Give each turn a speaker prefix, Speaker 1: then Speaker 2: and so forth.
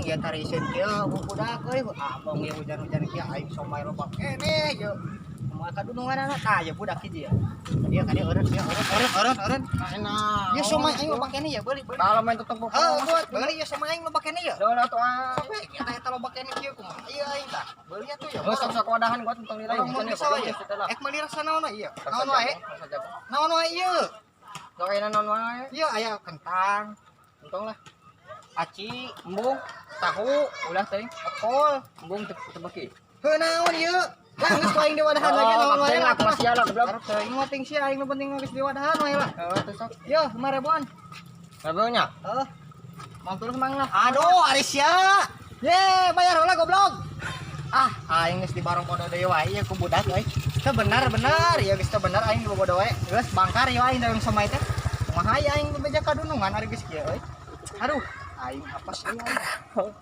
Speaker 1: Aing ieu tariseun kieu budak euy, abong ieu hujan-hujan kieu aing somai loba keneh ieu. Kumaha kadununganana tah ieu budak hiji ya. Dia ka dieu eureun ieu, eureun eureun eureun eureun.
Speaker 2: Enak.
Speaker 1: Ieu somai aing loba keneh ya, beuli beuli.
Speaker 2: Kalau main tetep.
Speaker 1: Heuh, buat beuli ieu somai aing loba keneh ya.
Speaker 2: Dola tuh ah.
Speaker 1: Sampai eta eta loba keneh kieu, kumaha ieu aing tah. Beuli atuh ya.
Speaker 2: Oh, sok sok wadahan gua tentang nilai.
Speaker 1: Orang mun bisa wae. Ek meuli rasa naon wae ieu? Naon wae? Naon wae ieu?
Speaker 2: Sok ayeuna naon wae?
Speaker 1: Ieu aya kentang,
Speaker 2: Untung lah.
Speaker 1: Aci,
Speaker 2: Embung, tahu, ulah teh.
Speaker 1: Kol.
Speaker 2: Embung teu beki.
Speaker 1: Heuh, naon ieu? Lah, geus ku aing diwadahan lagi naon wae lah.
Speaker 2: Aku masih lah goblok.
Speaker 1: Arep teuing mah ting sia, aing nu penting mah geus diwadahan wae lah.
Speaker 2: Heeh, tuh sok.
Speaker 1: Yo, 5 ribuan.
Speaker 2: Berapa nya?
Speaker 1: Heeh.
Speaker 2: Mau terus mang lah.
Speaker 1: Aduh, ari sia. Ye, bayar heula, goblok. Ah, aing geus dibarong bodo deui wae ieu ku budak euy. Teu bener-bener, ya geus teu bener aing dibobodo wae. Geus bangkar ieu aing daun somai teh. Kumaha ieu aing bebeja kadunungan ari geus kieu euy. Aduh, aing apes euy aing.